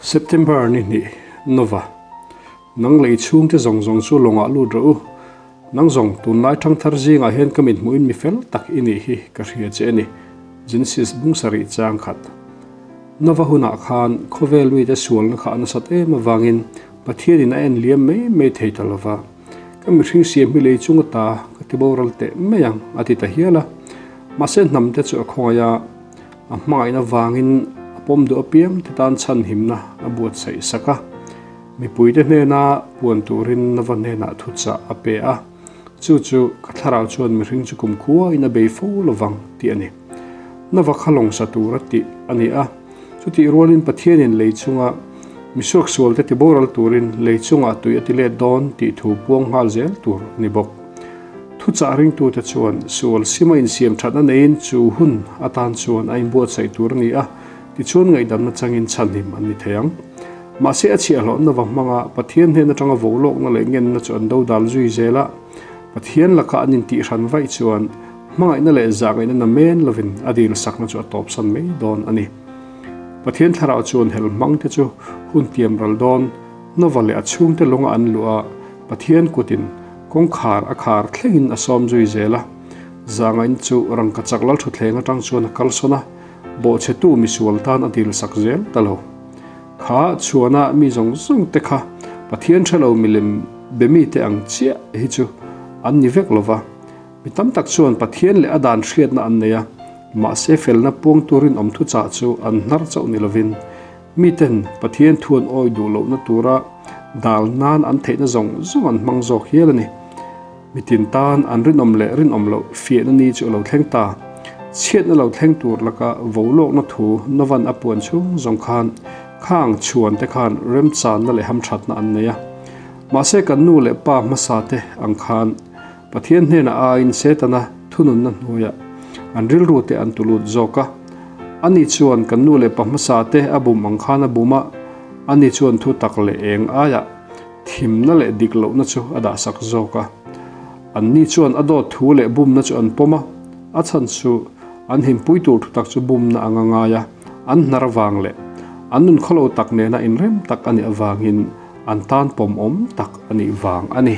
September ni hnih, Nova, Nang lei chhungte zawng zawng chu lawngah lut rawh u. Nang zawng, tunlai thangthar zingah hian ka mithmuhin mi fel tak i nih hi ka hria che a ni. Genesis bung sarih chang khat. Nova hunah khan khawvel mite sualna kha a nasat em avangin Pathianin a en liam mai mai thei ta lova. Ka mihring siam hi lei chung ata ka ti boral teh mai ang a ti ta hial a. Mahse hnamte chu a khawngaih a, a hmangaihna vangin a pawm duh apiang te tan chhanhimna a buatsaih sak a. Mipuite hnena puan turin Nova hnenah thuchah a pe a, chu chu ka thlarau chuan mihring chu kumkhua in a bei fo lovang tih a ni. Nova kha lawng sa tur a tih a ni a, chutih rualin Pathianin lei chunga misuak sualte ti boral turin lei chungah tui a ti let dawn tih thu puang nghal zel tur a ni bawk. Thuchah ringtute chuan sual sima insiam thatna neiin chu hun atan chuan a inbuatsaih tur a ni a, tichuan ngaihdamna changin chhanhim an ni thei ang. Mahse a chhiahhlawh Nova hmanga Pathian hnen atanga vohlawkna leh ngenna chu an dodal zui zel a, Pathian laka an intihhran vaih chuan hmangaihna leh zahngaihna namen lovin a dilsakna chu a tawpsan mai dawn a ni. Pathian thlarau chuan hel hmangte chu hun tiam ral dawn, Nova leh a chhungte lawnga an luh a, Pathian kutin kawngkhar a khar thlengin a sawm zui zel a. Zahngaihna chu rangkachak lalthutthleng atang chuan a kalsawn a, bawhchhetu misual tan a dilsak zel ta lo. Kha chhuana mi zawng zawng te kha Pathian hre lo milem be mite ang chiah hi chu an ni vek lo va. Mi tam tak chuan Pathian leh a dan hriatna an nei a, mahse felna puangtu rinawm thuchah chu an hnar chauh ni lovin miten Pathian thu an awi duh lohna tura dal nan an theihna zawng zawng an hmang zawk hial a ni. Mitin tan an rinawm leh rinawm loh fiahna ni chu a lo thleng ta. Chhiatna lo thleng tur laka volawkna thu Novan a puan chhung zawng khan khang chhuan te khan remchanna leh hamthatna an nei a. Mahse kan nu leh pa hmasa te ang khan Pathian hnenah aiin Setana thununna hnuaiah an rilru te an tulut zawk a. Ani chuan kan nu leh pa hmasa te a bum ang khan a bum a, ani chuan thu tak leh eng aiah Thimna leh dik lohna chu a dahsak zawk a. Anni chuan a dawt thu leh bumna chu an pawm a, a chhan chu an himpui tur thu tak chu bumna anga ngai a, an hnar avang leh an nun khawlo tak nena inrem tak a nih avangin an tan pawmawm tak a nih vang a ni.